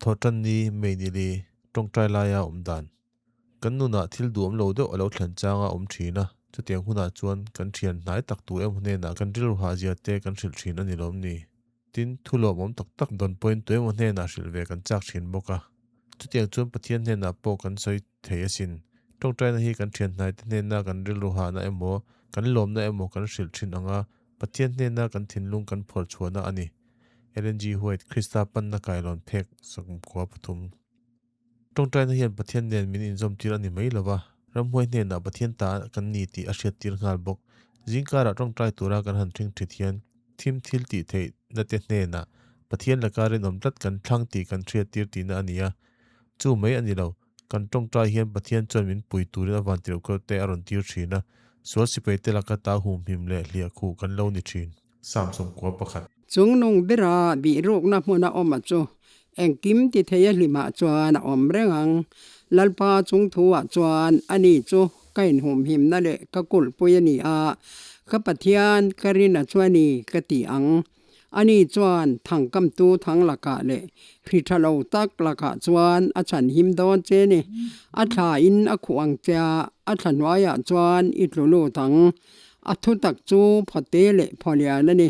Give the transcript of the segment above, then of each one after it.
Thawhtanni, May ni li, tawngtai laia awm dan. Kan nunah thil duhawm lo deuh a lo thlen changa awm thin a, chutiang hunah chuan kan thian hnai tak tu emaw hnenah kan rilru hahzia te kan hrilh thin a ni lawm ni? Tin, thu lawmawm tak tak dawn pawhin tu emaw hnenah hrilh ve kan chak thin bawk a. Chutiang chuan Pathian hnenah pawh kan sawi thei asin. Tawngtaina hi kan thian hnaite hnena kan rilru hahna emaw, kan lawmna emaw kan hrilh thin ang a, Pathian hnena kan thinlung kan phawrh chhuahna a ni. Ellen G. White, Krista panna kailawn phek 13. Tawngtaina hian Pathian nen min inzawmtir a ni mai lo va, ramhuai hnenah Pathian ta kan ni tih a hriattir nghal bawk. Zingkarah tawngtai tura kan han thing thit hian thim thil tih theihna te hnenah Pathian laka rinawm tlat kan thlang tih kan hriattir tihna a ni a. Chu mai a ni lo, kan tawngtai hian Pathian chuan min pui turin a vantirh kawr te a rawn tir thin a, sual sipai te laka ta humhim leh hliah khuh kan lo ni thin. Sam 11. Chungnung bera bihrukna hmuna awm a chu engkim ti thei a hlimah chuan a awm reng ang. Lalpa chung thuah chuan ani chu ka inhumhimna leh ka kulhpui a ni a, ka Pathian ka rin a chu a ni ka ti ang. Ani chuan thangkamtu thang lakah leh hri tha lo tak lakah chuan a chhanhim dawn che ni. A thla in a khuh ang che a, a thla hnuaiah chuan i tlu lut ang. A thutak chu phawte leh phawlian a ni.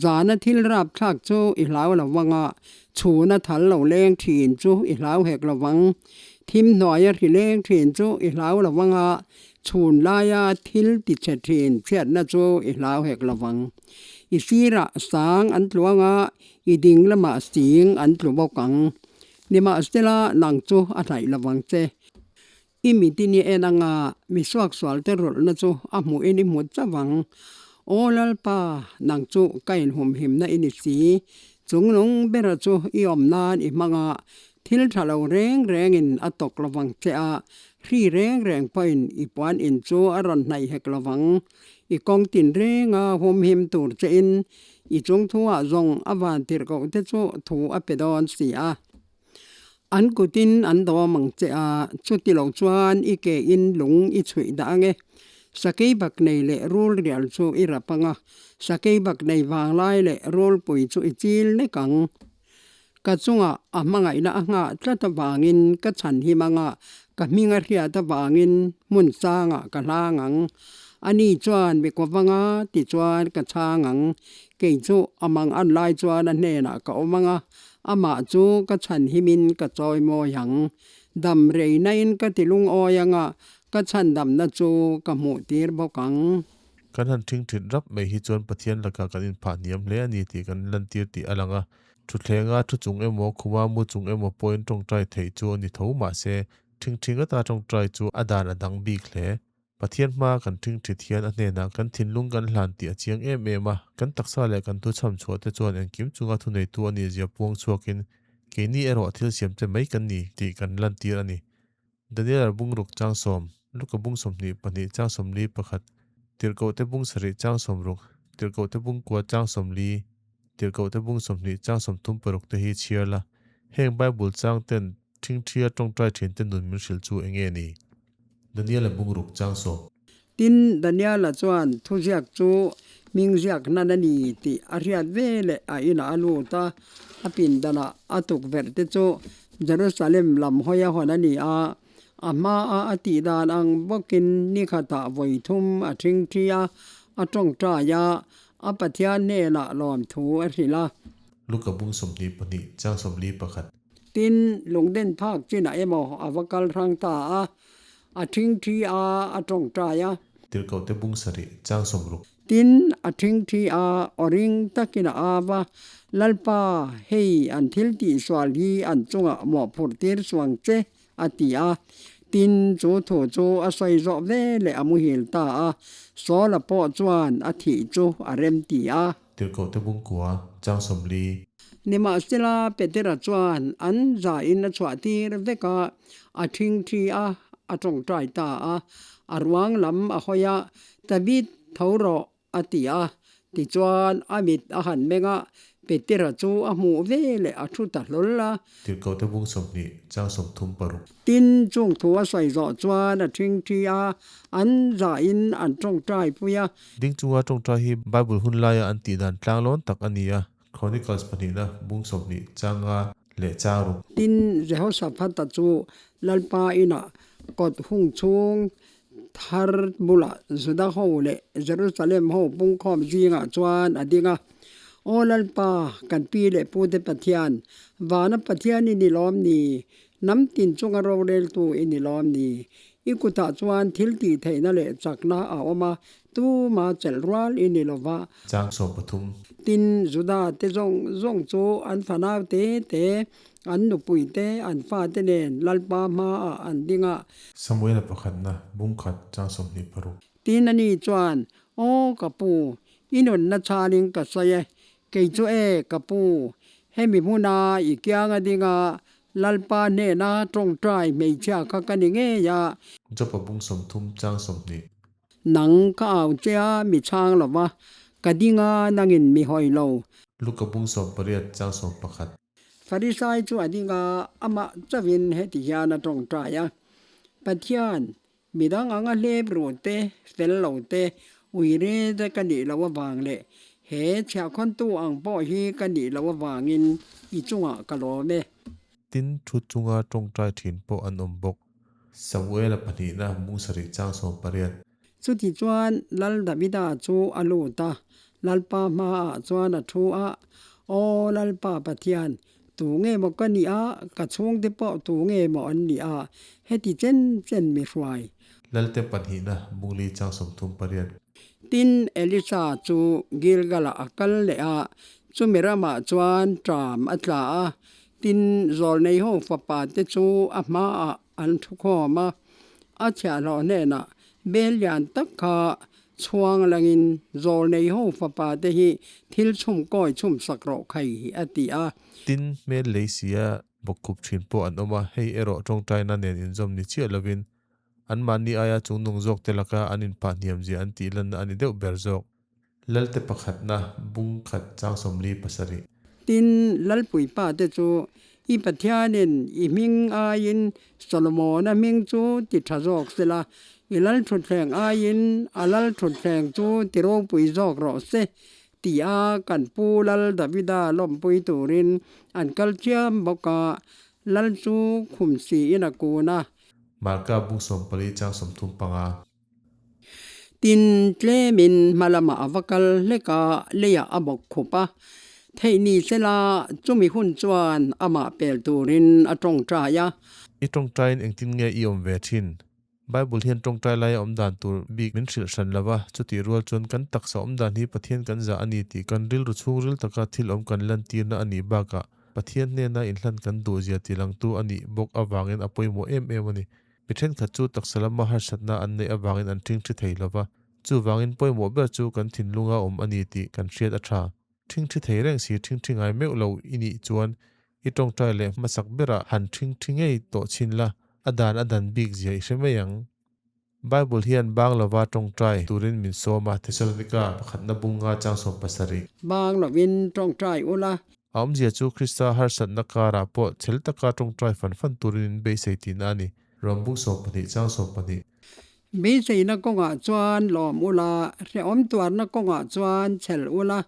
Zana thil rapthlak chu i hlau lo vang a, chhuna thal lo leng thin chu i hlau hek lo vang. Thim hnuaia hri leng thin chu i hlau lo vang a, chhun laia thil tichhe thin chhiatna chu i hlau hek lo vang. I sirah sang an tluang a, i ding lamah sing an tlu bawk ang. Nimahsela nang chu a hnaih lo vang che. I mitin i en anga mi suaksual te rawlhna chu a hmuhin i hmu chauh ang. Aw Lalpa, nang chu ka inhumhimna i ni si. Chungnung bera chu i awm nan i hmang a, thil tha lo reng rengin a tawk lovang che a, hri reng reng pawhin i puan in chu a rawn hnaih hek lovang. I kawng tin renga humhim tur chein i chungthuah zawng a van tirhkoh te chu thu a pe dawn si a. An kutin an dawm ang che a, chuti lo chuan i ke in lung i chhuih dah ang e. Sakei bak nei leh rul rial chu i rap ang a, sakei bak nei vanglai leh rulpui chu i chil nek ang. Ka chungah a hmangaihna a nghah tlat avangin ka chhan him ang a, ka hming a hriat avangin hmun sangah ka hlang ang. Ani chuan mi kawvanga tichuan ka chhang ang. Kei chu a mang an lai chuan a hnenah ka awm ang a, Amah chu ka chhan himin ka chawi mawi ang. Dam rei nain ka ti lungawi ang a, ka chhan damna chu ka hmuh tir bawk ang. Kan han thing thit rap mai hi chuan Pathian lakah kan inphah hniam hle a ni tih kan lantir tih a lang a. Thuthlenga thu chung emaw, khuma mu chung emaw pawhin tawngtai theih chu a ni tho mahse, thing thing ata tawngtai chu a dan a dang bik hle. Pathian hma kan thing thit hian a hnenah kan thinlung kan hlan tih a chiang em em a, kan taksa leh kan thuchham chhuah te chuan engkim chunga thuneitu a nih zia puang chhuakin keini erawh thil siam che mai kan ni tih kan lantir a ni. Daniel bungruk chang sawm, Luka bung 22 chang 41, Tirhkohte bung sarih chang 60, Tirhkohte bung kua chang 40, Tirhkohte bung 20 chang 36 te hi chhiar la, heng Bible chang ten thingthia tawngtai thin te nun min hrilh chu enge ni? Daniela bungruk chang sawm. Tin, Daniela chuan thuziak chu hming ziak hnan a ni tih a hriat ve leh a inah a lut a, a pindanah a tukverh te chu Jerusalem lam hawi a hawn a ni a, a hmaa a tih dan ang bawkin ni khatah vawi thum a thingthi a, a tawngtai a, a Pathian hnenah lawmthu a hrilh a. Luka bung 22 chang 41. Tin, lungden phak chinah emaw a va kal hrang ta a, a thingthi a, a tawngtai a. Tirhkohte bung sarih chang 60. Tin, a thingthi a, aw ring takin a av a, Lalpa, hei an thil tihsual hi an chungah mawhphurh tir suang che, a ti a. Tin, chu thu chu a sawi zawh ve leh a muhil ta a, Saula pawh chuan a thih chu a rem ti a. Tirhkohte bung kua chang 40. Nimahsela, Petera chuan an zain a chhuah tir vek a, a thingthi a, a tawngtai ta a. A ruang lam a hawi a, David, tho rawh, a ti a. Tichuan, a mit a han meng a, Petera chu a hmuh ve leh a thu ta hlawl a. Tirhkohte bung 20 chang 36. Tin, chung thu a sawi zawh chuan a thingthi a, an zahin an tawngtai pui a. Ding chunga tawngtai hi Bible hun laia an tih dan tlanglawn tak a ni a. Chronicles pahnihna bung 20 changa leh chang ruk. Tin, Jehosaphata chu Lalpa inah kawt hung chhung thar bulah Juda ho leh Jerusalem ho pungkhawm zingah chuan a ding a, Aw Lalpa, kan pi leh pute Pathian, vana Pathian i ni lawm ni? Hnam tin chunga roreltu i ni lawm ni? I kutah chuan thil tih theihna leh chakna a awm a, tuma chelh rual i ni lo va. Chang 13. Tin, Juda te zawng zawng chu an fanau te te, an nupui te, an fate nen Lalpa hmaah an ding a. Samuela pakhatna, bung khat, chang 26. Tin, ani chuan, Aw ka pu, i nunna chhanin ka sawi e, Kei chu e, ka pu, hemi hmuna i kianga dinga Lalpa hnena tawngtai hmeichhia kha ka ni ngei a. Jopa bung 30 chang 20. Nang ka au che a, mi chhang lo va, ka dinga nangin mi hawi lo. Luka bung 18 chang 11. Farisai chu a dinga amah chauhin heti hian a tawngtai a, Pathian, Midang anga hlep ruh te, fel lo te, ui re te ka nih loh avang leh he chhiahkhawntu ang pawh hi ka nih loh avangin i chungah ka lawm e. Tin, thu chunga tawngtai thin pawh an awm bawk. Samuela pahnihna mung sarih chang 18. Chuti chuan Lal Davida chu a lut a, Lalpa hmaah chuan a thu a, Aw Lalpa Pathian, Tu nge maw ka nih a, ka chhungte pawh tu nge maw an nih a, heti chen chen mi hruai. Lalte pahnihna Mungli chang 38. Tin, Elisa chu Gilgal-ah a kal leh a, chumi ramah chuan ṭam a tla a. Tin, zawlneiho fapate chu a hmaah an thukhawm a, a chhiahhlawh hnenah bel lian tak kha Chhuang langin zawlnei ho fapa te hi thil chhum kawi chhum sak rawh khai hi a ti a. Tin, hmel lei sia bawkkhup thin pawh an awm a, hei erawh tawngtaina nen inzawm ni chiah lovin anmahni aia chungnung zawk te laka an inphah hniam zia an tih lanna a ni deuh ber zawk. Lalte pakhatna bung khat chang 47. Tin, Lalpuipa te chu i Pathianin i hming aiin Solomona hming chu ti tha zawk sela, i lalthutthleng aiin a lalthutthleng chu ti ropui zawk rawh se, tia kan pu Lal Davida lawmpui turin an kal chiam bawk a, Lal chu khum siin a kun a. Marka bung 14 chang 35. Tin, tlemin hma lamah a va kal hlek a, leiah a bawk khup a. Theih ni sela, chumi hun chuan amah pel turin a tawngtai a. I tawngtaiin engtin nge i awm ve thin? Bible hian tawngtai laia awm dan tur bik min hrilh hran lo va, chutih rual chuan kan taksa awm dan hi Pathian kan zah a ni tih kan rilru chhungril taka thil awm kan lantirna a nih bakah Pathian hnena inhlan kan duhzia tilangtu a nih bawk avangin a pawimawh em em a ni. Mi thenkhat chu taksa lama harsatna an neih avangin an ṭhingṭhi thei lo va, chuvangin pawimawh ber chu kan thinlunga awm a ni tih kan hriat a ṭha. Ṭhingṭhi thei reng si ṭhingṭhi ngai meuh lo i nih chuan i ṭawngṭai leh hmasak berah han ṭhingṭhi ngei tawh chhin la, a dan a dan bik zia i hre mai ang. Bible hian bang lova ṭawngṭai turin min sawm a, Thesalonika pakhatna bunga chang 17. Bang lovin ṭawngṭai ula. A awmzia chu Krista harsatna karah pawh chhel taka ṭawngṭai fan fan turin in beisei tihna a ni. Rom bung 12 chang 12. Beiseina kawngah chuan lawm ula, hrehawm tuarna kawngah chuan chhel ula,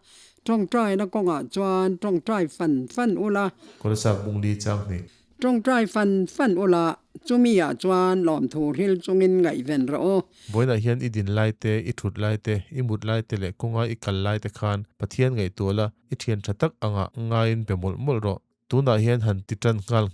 ṭawngṭaina kawngah chuan ṭawngṭai fan fan ula. Kolosa bung li chang hnih. Ṭawngṭai fan fan ula, chumi ah chuan lawmthu hril chungin ngaihven rawh u. Vawiinah hian i din lai te, i thut lai te, i mut lai te leh kawnga i kal lai te khan Pathian ngaihtuah la, i thian tha tak anga ngaiin pe mawlh mawlh rawh. Tunah hian han ti tan nghal.